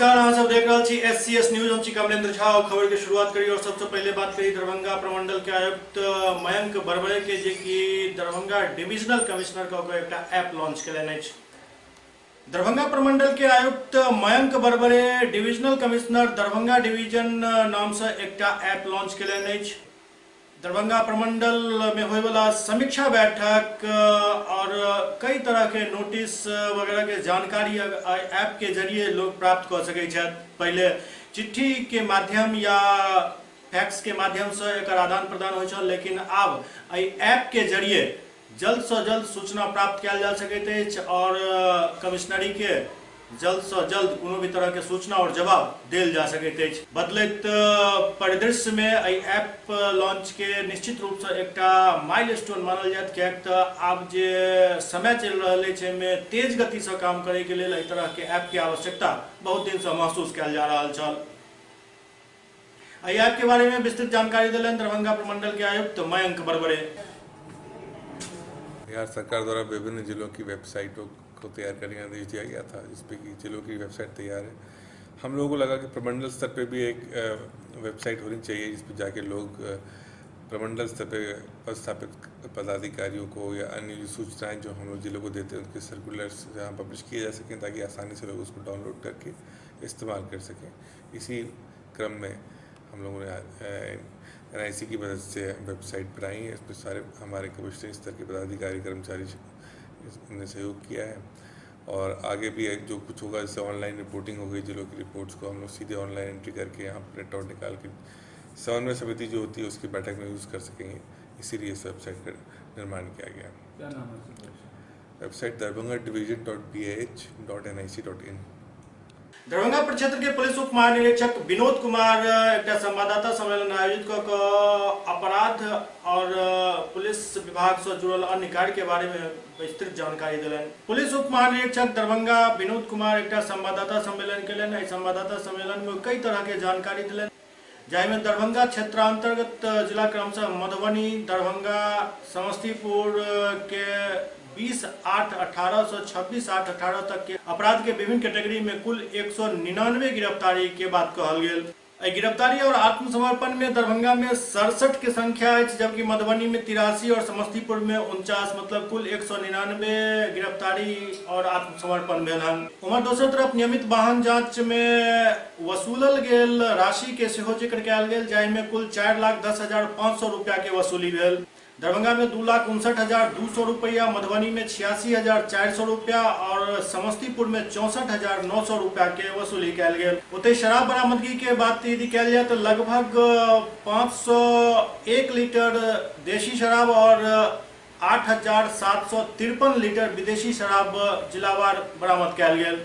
नमस्कार, अहाँ सब देख रहल छी एससीएस न्यूज। हम छी कमलेंद्र झा और खबर के शुरुआत करी और सबसे पहले बात करी दरभंगा प्रमंडल के आयुक्त मयंक बरबरे के, जे कि दरभंगा डिविजनल कमिश्नर के एकटा ऐप लॉन्च केलनि अछि। दरभंगा प्रमंडल के आयुक्त Mayank Barbare divisional commissioner Darbhanga division नाम से एकटा ऐप लॉन्च केलनि अछि। दरभंगा प्रमंडल में होयवला समीक्षा बैठक और कई तरह के नोटिस वगैरह के जानकारी ऐप के जरिए लोग प्राप्त कर सकै छथि। पहले चिट्ठी के माध्यम या फैक्स के माध्यम से एकर आदान प्रदान होइ छल, लेकिन आब एहि ऐप के जरिए जल्द से जल्द सूचना प्राप्त कयल जा सकैत अछि और कमिश्नरी के जल्द से जल्द कोनो भी तरह के सूचना और जवाब देल जा सकैत अछि। बदलैत परिदृश्य में एहि ऐप लॉन्च के निश्चित रूप से एकटा माइलस्टोन मानल जायत, किएक तऽ आब जे समय चलि रहल अछि एहिमे तेज गति से काम करे के लेल एहि तरह के ऐप के आवश्यकता बहुत दिन से महसूस कयल जा रहल छल। एहि ऐप के बारे में विस्तृत जानकारी देलनि दरभंगा प्रमंडल के आयुक्त मयंक बरबरे। बिहार सरकार द्वारा विभिन्न जिलों की वेबसाइटों को तैयार करने का आदेश दिया गया था, जिसपे कि जिलों की वेबसाइट तैयार है। हम लोगों को लगा कि प्रमंडल स्तर पे भी एक वेबसाइट होनी चाहिए जिस पर जाके लोग प्रमंडल स्तर पे पदस्थापित पदाधिकारियों को या अन्य सूचनाएं जो हम लोग जिलों को देते हैं उनके सर्कुलर्स जहाँ पब्लिश किए जा सकें, ताकि आसानी से लोग उसको डाउनलोड करके इस्तेमाल कर सकें। इसी क्रम में हम लोगों ने NIC की मदद से वेबसाइट बनाई है। इसमें सारे हमारे कमिश्नरी स्तर के पदाधिकारी कर्मचारी ने सहयोग किया है और आगे भी जो कुछ होगा, जैसे ऑनलाइन रिपोर्टिंग हो गई, जिलों की रिपोर्ट्स को हम लोग सीधे ऑनलाइन एंट्री करके यहाँ प्रिंट आउट निकाल के समन्वय समिति जो होती है उसकी बैठक में यूज़ कर सकेंगे। इसीलिए इस वेबसाइट का निर्माण किया गया। क्या नाम है वेबसाइट? Darbhanga division.bih.nic.in। Darbhanga प्रक्षेत्र के पुलिस उप महानिरीक्षक विनोद कुमार एकटा संवाददाता सम्मेलन आयोजित कऽ कऽ अपराध और पुलिस विभाग से जुड़ल अन्य कार्य के बारे में विस्तृत जानकारी देलनि। पुलिस उप महानिरीक्षक दरभंगा विनोद कुमार एकटा संवाददाता सम्मेलन केलनि। एहि संवाददाता सम्मेलन में कई तरह के जानकारी देलनि, जाहिमे दरभंगा क्षेत्रांतर्गत जिला क्रमशः मधुबनी, दरभंगा, समस्तीपुर के 20/8/18 से 26/8/18 तक के अपराध के विभिन्न कैटेगरी में कुल 199 गिरफ्तारी के बात कहल गेल। एहि गिरफ्तारी और आत्मसमर्पण में दरभंगा में 67 के संख्या अछि, जबकि मधुबनी में 83 और समस्तीपुर में 49, मतलब कुल 199 गिरफ्तारी और आत्मसमर्पण भेल हन। उम्हर दोसर तरफ नियमित वाहन जांच में वसूलल गेल राशि के सेहो जिक्र कयल गेल, जाहिमे कुल 4,10,500 रुपया के वसूली भेल। दरभंगा में 2,59,200 रुपया, मधुबनी में 86,400 रुपया और समस्तीपुर में 64,900 रुपया के वसूली कयल गेल। ओतहि शराब बरामदगी के बात यदि कयल जाय तो लगभग 501 लीटर देशी शराब और 8,753 लीटर विदेशी शराब जिलावार बरामद कयल गेल।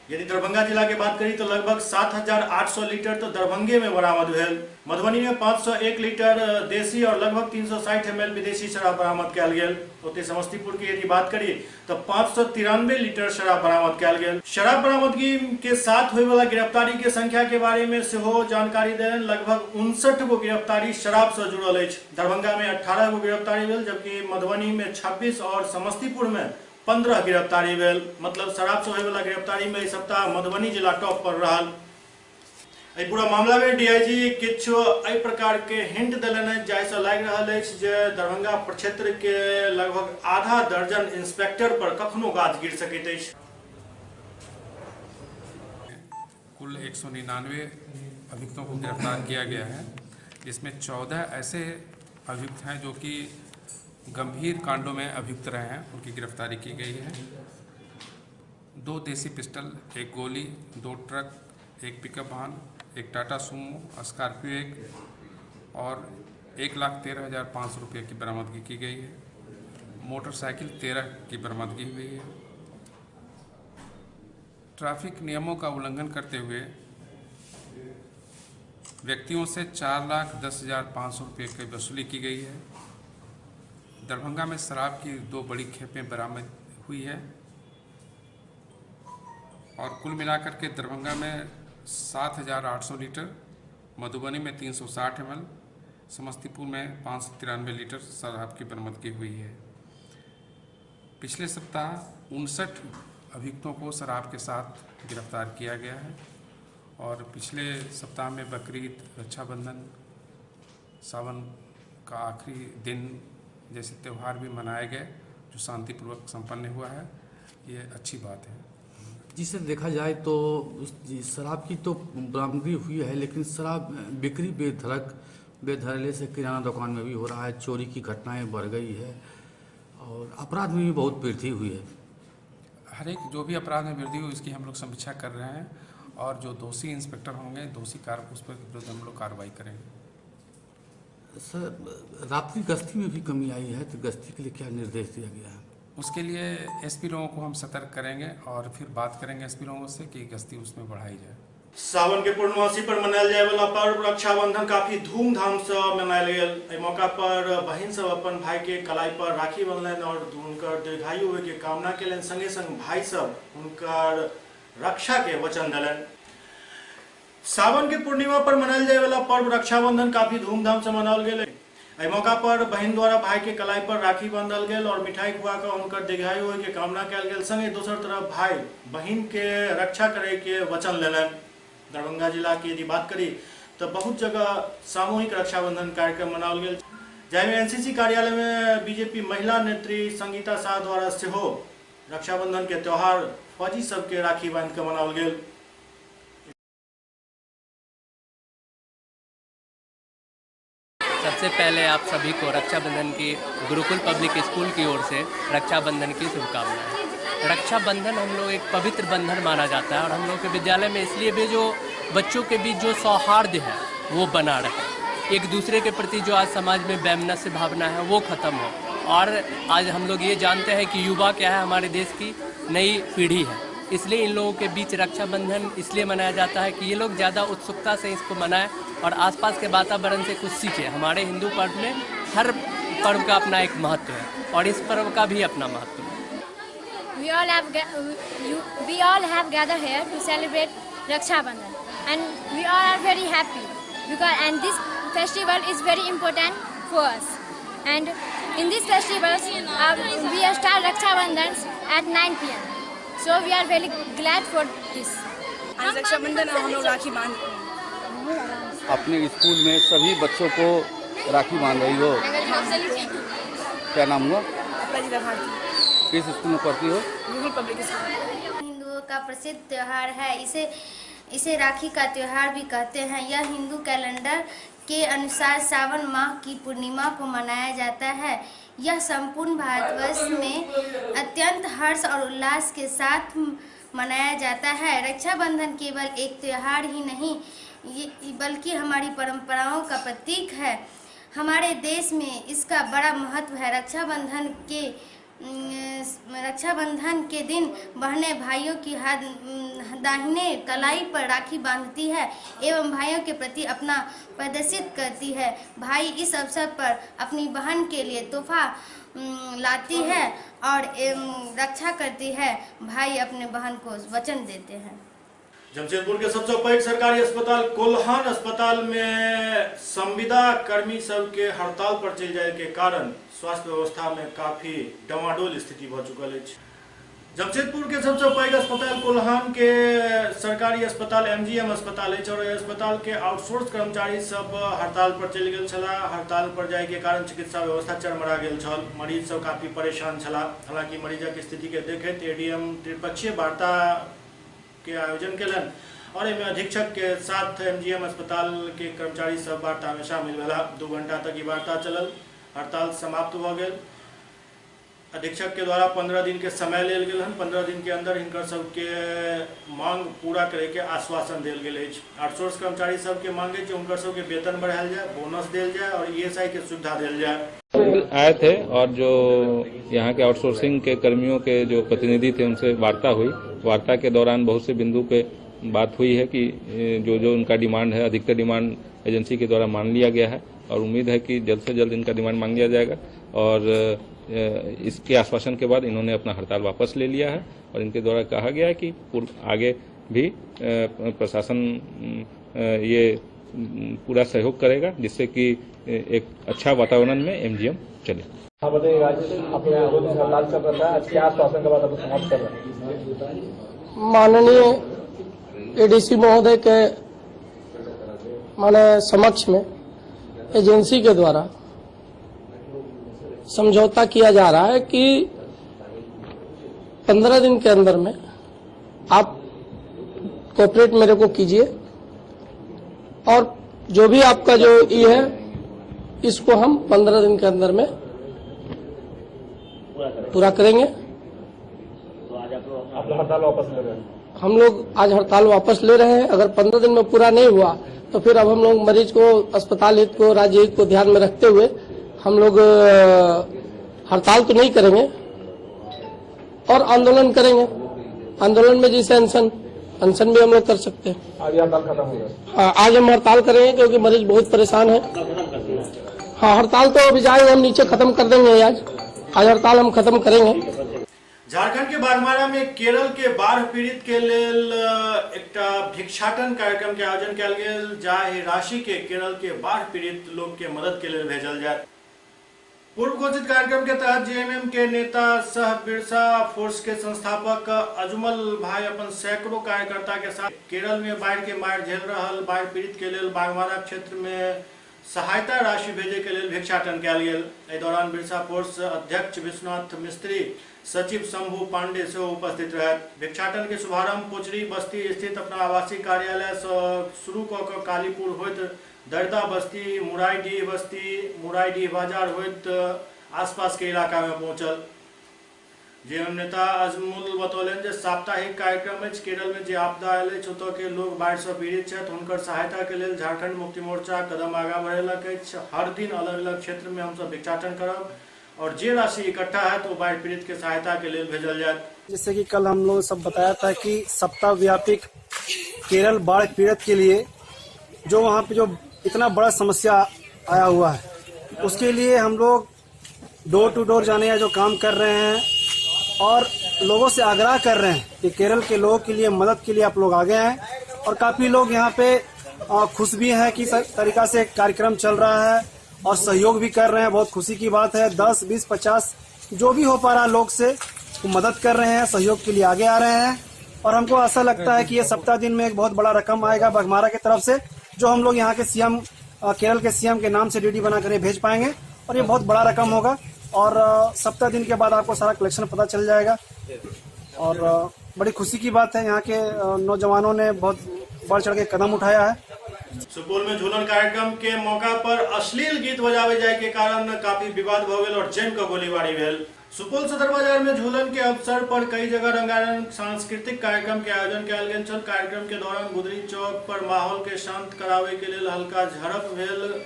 यदि दरभंगा जिला के बात करी तो लगभग 7,800 लीटर तो दरभंगे में बरामद भेल। मधुबनी में 501 लीटर देसी और लगभग 360 ml विदेशी शराब बरामद कयल गेल। ओतहि समस्तीपुर की यदि बात करी तो 593 लीटर शराब बरामद कयल गेल। शराब बरामदगी के साथ होय वाला गिरफ्तारी के संख्या के बारे में सेहो जानकारी देलनि। लगभग 59 गो गिरफ्तारी शराब से जुड़ल अछि। दरभंगा में 18 गो गिरफ्तारी भेल, जबकि मधुबनी में 26 और समस्तीपुर में 15 गिरफ्तारी भेल। मतलब शराब से होयवला गिरफ्तारी में इस सप्ताह मधुबनी जिला टॉप पर रहल। एहि पूरा मामला में डीआईजी किछु एहि प्रकार के हिंट देलनि अछि, जाहिसँ लागि रहल अछि जे दरभंगा प्रक्षेत्र के लगभग आधा दर्जन इंस्पेक्टर पर कखनो गाज गिर सकैत अछि। कुल 199 अभियुक्तों को गिरफ्तार किया गया है, जिसमें 14 ऐसे अभियुक्त हैं जो कि गंभीर कांडों में अभियुक्त रहे हैं, उनकी गिरफ्तारी की गई है। 2 देसी पिस्टल, 1 गोली, 2 ट्रक, 1 पिकअप वाहन, 1 टाटा सुमो, स्कॉर्पियो 1 और 1,13,500 रुपये की बरामदगी की गई है। मोटरसाइकिल 13 की बरामदगी हुई है। ट्रैफिक नियमों का उल्लंघन करते हुए व्यक्तियों से 4,10,500 रुपये की वसूली की गई है। दरभंगा में शराब की 2 बड़ी खेपें बरामद हुई है और कुल मिलाकर के दरभंगा में 7,800 लीटर, मधुबनी में 360 ml, Samastipur में 593 लीटर शराब की बरामदगी हुई है। पिछले सप्ताह 59 अभियुक्तों को शराब के साथ गिरफ्तार किया गया है। और पिछले सप्ताह में बकरीद, रक्षाबंधन, सावन का आखिरी दिन जैसे त्यौहार भी मनाए गए जो शांतिपूर्वक संपन्न हुआ है, ये अच्छी बात है। जिसे देखा जाए तो शराब की तो बरामदगी हुई है, लेकिन शराब बिक्री बेधड़ल्ले से किराना दुकान में भी हो रहा है, चोरी की घटनाएं बढ़ गई है और अपराध में भी बहुत वृद्धि हुई है। हर एक जो भी अपराध में वृद्धि हुई उसकी हम लोग समीक्षा कर रहे हैं और जो दोषी इंस्पेक्टर होंगे, दोषी कार उस पर विरुद्ध हम लोग कार्रवाई करेंगे। सर, रात्रि गश्ती में भी कमी आई है, तो गश्ती के लिए क्या निर्देश दिया गया है? उसके लिए एसपी लोगों को हम सतर्क करेंगे और फिर बात करेंगे एसपी लोगों से कि गश्ती उसमें बढ़ाई जाए। सावन के पूर्णमासी पर मनायल जाए वाला पर्व रक्षाबंधन काफी धूमधाम से मनायल गेल। एहि मौका पर बहिन सब अपन भाई के कलाई पर राखी बन्हलनि और हुनकर दीर्घायु होय के कामना केलनि, संगे संग भाई सब हुनकर रक्षा के वचन देलनि। सावन के पूर्णिमा पर मनायल जाए वाला पर्व रक्षाबंधन काफी धूमधाम से मनाओल गेल। एहि मौका पर बहिन द्वारा भाई के कलाई पर राखी बांधल गेल और मिठाई खुआ कऽ हुनकर दीर्घायु होय के कामना कयल गेल। संगे दोसर तरफ भाई बहिन के रक्षा करे के वचन लेलनि। दरभंगा जिला के यदि बात करी तो बहुत जगह सामूहिक रक्षाबंधन कार्यक्रम मनाओल गेल, जाहिमे एनसीसी कार्यालय में बीजेपी महिला नेत्री संगीता शाह द्वारा सेहो रक्षाबंधन के त्योहार फौजी सबके राखी बांधि कऽ मनाओल गेल। सबसे पहले आप सभी को रक्षाबंधन की गुरुकुल पब्लिक स्कूल की ओर से रक्षाबंधन की शुभकामनाएं। रक्षाबंधन हम लोग एक पवित्र बंधन माना जाता है और हम लोग के विद्यालय में इसलिए भी जो बच्चों के बीच जो सौहार्द है वो बना रहे, एक दूसरे के प्रति जो आज समाज में वैमनस्य भावना है वो ख़त्म हो। और आज हम लोग ये जानते हैं कि युवा क्या है, हमारे देश की नई पीढ़ी है, इसलिए इन लोगों के बीच रक्षाबंधन इसलिए मनाया जाता है कि ये लोग ज़्यादा उत्सुकता से इसको मनाएं और आसपास के वातावरण से कुछ सीखें। हमारे हिंदू पर्व में हर पर्व का अपना एक महत्व है और इस पर्व का भी अपना महत्व है। We all have gathered here to celebrate Raksha Bandhan, and we all are very happy because and this festival is very important for us. And in this festival, we start Raksha Bandhan at 9 p.m. So we are very glad for this. आज रक्षाबंधन हम लोग राखी बांध अपने school में सभी बच्चों को राखी बांध रही हो। क्या नाम हुआ? किस स्कूल में पढ़ती हो? गुरुकुल पब्लिक स्कूल। हिंदुओं का प्रसिद्ध त्योहार है, इसे इसे राखी का त्योहार भी कहते हैं। यह हिंदू कैलेंडर के अनुसार सावन माह की पूर्णिमा को मनाया जाता है। यह संपूर्ण भारतवर्ष में अत्यंत हर्ष और उल्लास के साथ मनाया जाता है। रक्षाबंधन केवल एक त्योहार ही नहीं बल्कि हमारी परंपराओं का प्रतीक है। हमारे देश में इसका बड़ा महत्व है। रक्षाबंधन के दिन बहनें भाइयों की हाथ दाहिने कलाई पर राखी बांधती है एवं भाइयों के प्रति अपना प्रदर्शित करती है। भाई इस अवसर पर अपनी बहन के लिए तोहफा लाती है और रक्षा करती है। भाई अपने बहन को वचन देते हैं। जमशेदपुर के सबसे पैघ सरकारी अस्पताल कोल्हान अस्पताल में संविदा कर्मी सबके हड़ताल पर चलि जाय के कारण स्वास्थ्य व्यवस्था में काफी डवाडोल स्थिति भ चुकल अछि। जमशेदपुर के सबसे पैघ अस्पताल कोल्हान के सरकारी अस्पताल एमजीएम अस्पताल अछि और अस्पताल के आउटसोर्स कर्मचारी सब हड़ताल पर चलि गेल छलाह। हड़ताल पर जाय के कारण चिकित्सा व्यवस्था चरमरा गेल छल। मरीज सब काफी परेशान छलाह। हालांकि मरीजक स्थिति के देखैत एडीएम त्रिपक्षीय वार्ता के आयोजन केलनि और एहिमे अधीक्षक के साथ एमजीएम अस्पताल के कर्मचारी सब वार्ता में शामिल भेला। 2 घंटा तक ई वार्ता चलल। हड़ताल समाप्त भऽ गेल। अधीक्षक के द्वारा 15 दिन के समय लेल गेल हन। 15 दिन के अंदर हिनकर सबके मांग पूरा करे के आश्वासन देल गेल अछि। आउटसोर्स कर्मचारी सबके मांग अछि हुनकर सबके वेतन बढ़ायल जाय, बोनस देल जाय और ईएसआई के सुविधा देल जाय। आए थे और जो यहाँ के आउटसोर्सिंग के कर्मियों के जो प्रतिनिधि थे उनसे वार्ता हुई। वार्ता के दौरान बहुत से बिंदु पे बात हुई है कि जो जो उनका डिमांड है, अधिकतर डिमांड एजेंसी के द्वारा मान लिया गया है और उम्मीद है कि जल्द से जल्द इनका डिमांड मान लिया जाएगा। और इसके आश्वासन के बाद इन्होंने अपना हड़ताल वापस ले लिया है और इनके द्वारा कहा गया है कि आगे भी प्रशासन ये पूरा सहयोग करेगा जिससे कि एक अच्छा वातावरण में एमजीएम चले। हाँ बताइए, आज अपने हड़ताल चल रहा था, आज क्या आश्वासन के बाद आप समाप्त कर रहे हैं? माननीय एडीसी महोदय के माने समक्ष में एजेंसी के द्वारा समझौता किया जा रहा है कि 15 दिन के अंदर में आप कोऑपरेट मेरे को कीजिए और जो भी आपका जो ये है इसको हम 15 दिन के अंदर में पूरा करेंगे। तो आज आप हड़ताल वापस ले रहे हैं? हम लोग आज हड़ताल वापस ले रहे हैं। अगर 15 दिन में पूरा नहीं हुआ तो फिर अब हम लोग मरीज को, अस्पताल हित को, राज्य हित को ध्यान में रखते हुए हम लोग हड़ताल तो नहीं करेंगे और आंदोलन करेंगे। आंदोलन में जैसे अनशन अनशन भी हम लोग कर सकते हैं। आज हड़ताल खत्म हो गया? हाँ, आज हम हड़ताल करेंगे क्योंकि मरीज बहुत परेशान है। हाँ, हड़ताल तो अभी जाएंगे हम नीचे खत्म कर देंगे। आज आज हड़ताल हम खत्म करेंगे। झारखंड के बागमारा में केरल के बाढ़ पीड़ित के लेल एकटा भिक्षाटन कार्यक्रम के आयोजन कयल गेल, जाहि राशि के केरल के बाढ़ पीड़ित लोग के मदद के लेल भेजल जायत। पूर्व घोषित कार्यक्रम के तहत जेएमएम के नेता सह बिरसा फोर्स के संस्थापक अजमल भाई अपन सैकड़ों कार्यकर्ता के साथ केरल में बाढ़ के मार झेल रहल बाढ़ पीड़ित के लेल बागमारा क्षेत्र में सहायता राशि भेजे के लेल भिक्षाटन कयल गेल। एहि दौरान बिरसा फोर्स अध्यक्ष विश्वनाथ मिस्त्री, सचिव शंभू पांडे सेहो उपस्थित रहत। भिक्षाटन के शुभारंभ पोचरी बस्ती स्थित अपना आवासीय कार्यालय से शुरू कऽ कऽ कालीपुर होइत दरदा बस्ती, मुराईडीह बस्ती, मुराईडीह बाजार होइत आसपास के इलाका में पहुंचल। जेएमएम नेता अजमुल बतौलनि जे साप्ताहिक कार्यक्रम अछि। केरल में जे आपदा आयल अछि ओतऽ के लोग बाढ़ि से पीड़ित छथि, हुनकर सहायता के लेल झारखंड मुक्ति मोर्चा कदम आगा बढ़ेलक अछि। हर दिन अलग अलग क्षेत्र में हमसब भिक्षाटन करब और जे राशि इकट्ठा है तो बाढ़ पीड़ित के सहायता के लिए भेजल जाए। जैसे कि कल हम लोग सब बताया था कि सप्ताह व्यापी केरल बाढ़ पीड़ित के लिए जो वहाँ पे जो इतना बड़ा समस्या आया हुआ है उसके लिए हम लोग डोर टू डोर जाने का जो काम कर रहे हैं और लोगों से आग्रह कर रहे हैं कि केरल के लोगों के लिए मदद के लिए आप लोग आगे हैं और काफ़ी लोग यहाँ पे खुश भी हैं कि तरीका से कार्यक्रम चल रहा है और सहयोग भी कर रहे हैं। बहुत खुशी की बात है। 10, 20, 50 जो भी हो पा रहा लोग से वो मदद कर रहे हैं, सहयोग के लिए आगे आ रहे हैं और हमको ऐसा लगता है कि ये सप्ताह दिन में एक बहुत बड़ा रकम आएगा बघमारा की तरफ से, जो हम लोग यहाँ के सीएम, केरल के सीएम के नाम से डीडी बना कर भेज पाएंगे और ये बहुत बड़ा रकम होगा और सप्ताह दिन के बाद आपको सारा कलेक्शन पता चल जाएगा। और बड़ी खुशी की बात है, यहाँ के नौजवानों ने बहुत बढ़ चढ़ के कदम उठाया है। सुपौल में झूलन कार्यक्रम के मौका पर अश्लील गीत बजावे जाए के कारण काफी विवाद भ गेल और जम के गोलीबारी भेल। सुपौल सदर बाजार में झूलन के अवसर पर कई जगह रंगारंग सांस्कृतिक कार्यक्रम के आयोजन कयल गेल छल। कार्यक्रम के दौरान गुदरी चौक पर माहौल के शांत करावे के लेल हल्का झड़प भेल।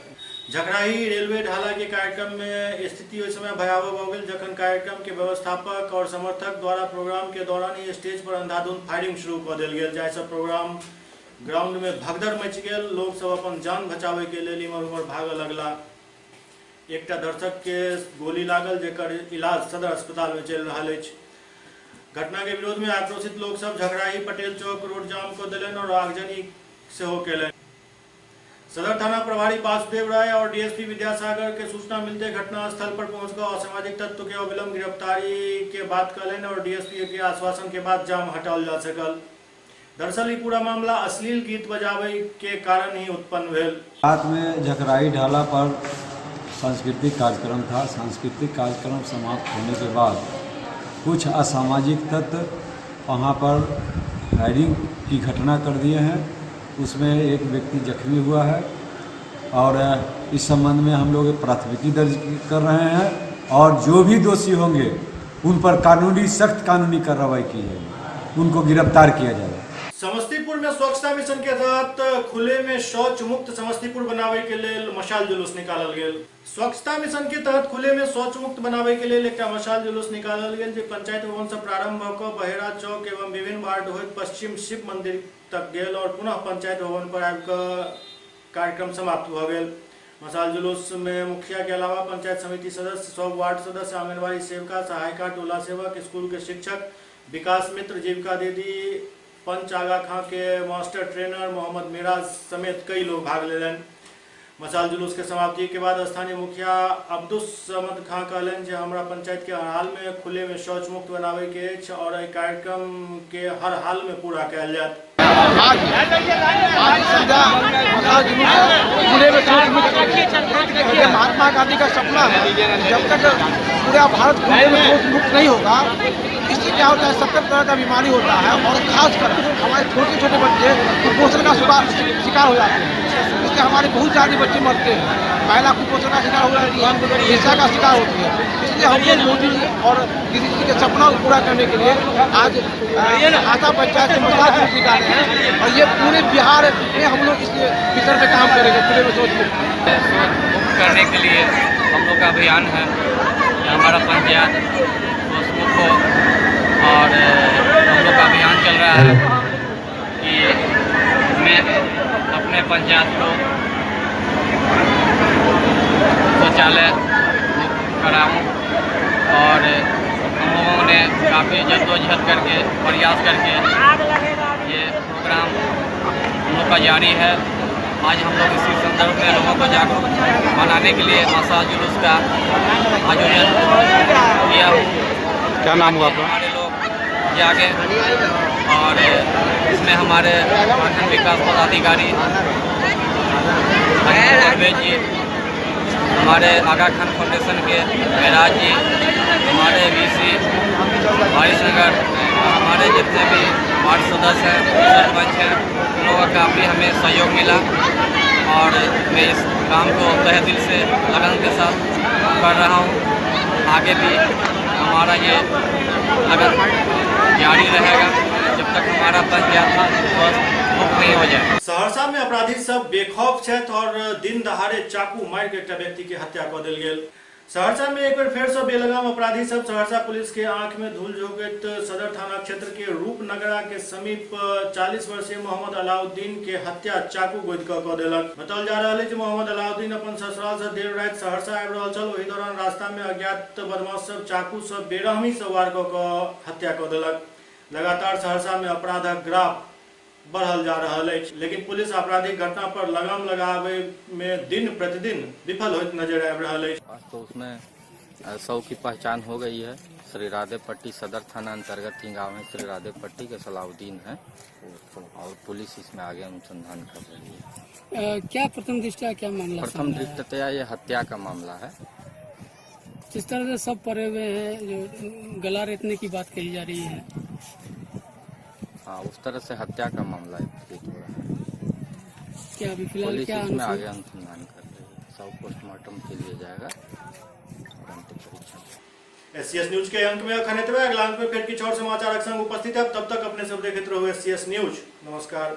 झगड़ाही रेलवे ढाला के कार्यक्रम में स्थिति ओहि समय भयावह भ गेल जखन कार्यक्रम के व्यवस्थापक और समर्थक द्वारा प्रोग्राम के दौरान ही स्टेज पर अंधाधुंध फायरिंग शुरू कऽ देल गेल, जाहिसँ प्रोग्राम ग्राउंड में भगदड़ मचि गेल। लोग सब अपन जान बचावे के लेल इम्हर उम्हर भागऽ लगला। एकटा दर्शक के गोली लागल जेकर इलाज सदर अस्पताल में चलि रहल अछि। घटना के विरोध में आक्रोशित लोग सब झगड़ाही पटेल चौक रोड जाम कऽ देलनि और आगजनी सेहो केलनि। सदर थाना प्रभारी वासुदेव राय और डीएसपी विद्यासागर के सूचना मिलते घटना स्थल पर पहुंचकर असामाजिक तत्व के अविलंब गिरफ्तारी के बात कहलनि और डीएसपी के आश्वासन के बाद जाम हटाओल जा सकल। दरअसल ये पूरा मामला अश्लील गीत बजावे के कारण ही उत्पन्न भेल। रात में झकराई ढाला पर सांस्कृतिक कार्यक्रम था। सांस्कृतिक कार्यक्रम समाप्त होने के बाद कुछ असामाजिक तत्व वहाँ पर फायरिंग की घटना कर दिए हैं। उसमें एक व्यक्ति जख्मी हुआ है और इस संबंध में हम लोग प्राथमिकी दर्ज कर रहे हैं और जो भी दोषी होंगे उन पर कानूनी सख्त कानूनी कार्रवाई की जाएगी, उनको गिरफ्तार किया जाएगा। समस्तीपुर में स्वच्छता मिशन के तहत खुले में शौच मुक्त समस्तीपुर बनावे के लेल मशाल जुलूस निकालल गेल। स्वच्छता मिशन के तहत खुले में शौच मुक्त बनावे के लेल एकटा मशाल जुलूस निकालल गेल जे पंचायत भवन से प्रारंभ भ क बहेरा चौक एवं विभिन्न वार्ड होइत पश्चिम शिव मंदिर तक गेल और पुनः पंचायत भवन पर आबि क कार्यक्रम समाप्त भ गेल। मशाल जुलूस में मुखिया के अलावा पंचायत समिति सदस्य, सब वार्ड सदस्य, आंगनबाड़ी सेविका, सहायिका, टोला सेवक, स्कूल के शिक्षक, विकास मित्र, जीविका दीदी, पंच आगा खां के मास्टर ट्रेनर मोहम्मद मिराज समेत कई लोग भाग लेलनि। मशाल जुलूस के समाप्ति के बाद स्थानीय मुखिया अब्दुल समद खां कहलनि जे हमरा पंचायत के हर हाल में खुले में शौच मुक्त बनावे के अछि और एहि कार्यक्रम के हर हाल में पूरा कयल जायत। आज संध्या मशाल जुलूस खुले में शौच मुक्त, ये महात्मा गांधी का सपना है। जब तक पूरा भारत खुले में शौच मुक्त नहीं होगा, इससे क्या होता है, 70 तरह का बीमारी होता है और खासकर हमारे छोटे छोटे बच्चे कुपोषण का शिकार हो जाते हैं। इससे हमारे बहुत सारे बच्चे मरते हैं, महिला कुपोषण का शिकार हो जाती है, हिंसा का शिकार होती है। इसलिए हम लोग मोदी जी और दीदी जी के सपना को पूरा करने के लिए आज आशा पंचायत से मशाल जुलूस निकाले हैं और ये पूरे बिहार में हम लोग इस विषय पर काम करेंगे। खुले में शौच मुक्त करने के लिए हम लोग का अभियान है कि हमारा पंचायत शौच मुक्त हो और हम लोग का अभियान चल रहा है कि मैं अपने पंचायत को शौचालय मुक्त कराऊं और हम लोगों ने काफ़ी जद्दोजहद करके प्रयास करके ये प्रोग्राम हम लोग का जारी है। आज हम लोग इसी संदर्भ में लोगों को जागरूक बनाने के लिए मशाल जुलूस का आयोजन किया हूँ। क्या नाम हुआ आपका? हमारे लोग जागे और इसमें हमारे प्रखंड विकास पदाधिकारी परवेज जी, हमारे आगा खान फाउंडेशन के मेराज जी, हमारे वीसी वारिसनगर, हमारे जितने भी वार्ड सदस्य हैं, सरपंच हैं, उन लोगों का काफ़ी हमें सहयोग मिला और मैं इस काम को तहे दिल से लगन के साथ कर रहा हूँ। आगे भी हमारा ये लगन जारी रहेगा जब तक हमारा पंचायत स्वस्थ मुक्त नहीं हो जाए। सहरसा में अपराधी सब बेखौफ छथि और दिन दहाड़े चाकू मारि के एकटा व्यक्ति के हत्या कऽ देल गेल। सहरसा में एक बेर फेर से बेलगाम अपराधी सब सहरसा पुलिस के आंख में धूल झोंकैत सदर थाना क्षेत्र के रूपनगरा के समीप 40 वर्षीय मोहम्मद अलाउद्दीन के हत्या चाकू गोदि कऽ देलक। बताओल जा रहल अछि जे मोहम्मद अलाउद्दीन अपन ससुराल से देर राति सहरसा आबि रहल छल। ओहि दौरान रास्ता में अज्ञात बदमाश सब चाकू से बेरहमी से वार कऽ हत्या कऽ देलक। लगातार सहरसा में अपराधक ग्राफ बढ़ल जा रहल अछि, लेकिन पुलिस आपराधिक घटना पर लगाम लगावे में दिन प्रतिदिन विफल होइत नजर आबि रहल अछि। तो उसमें शव की पहचान हो गई है। श्री राधे पट्टी सदर थाना अंतर्गत ही गाँव है, श्री राधे पट्टी के सलाउद्दीन है और पुलिस इसमें आगे अनुसंधान कर रही है। क्या प्रथम दृष्टया क्या मामला? प्रथम दृष्टया ये हत्या का मामला है। जिस तरह से सब पड़े हुए हैं, जो गला रेतने की बात कही जा रही है, हाँ, उस तरह से हत्या का मामला प्रतीत हो रहा है। क्या अभी फिलहाल पुलिस क्या इसमें आगे अनुसंधान कर रही है। सब पोस्टमार्टम के लिए जाएगा और अंतिम परीक्षा। एससीएस न्यूज के अंक में अखन एतबे। अगला अंक में फिर किछु और समाचारक संग उपस्थित है। तब तक अपने सब देखैत रहू एससीएस न्यूज। नमस्कार।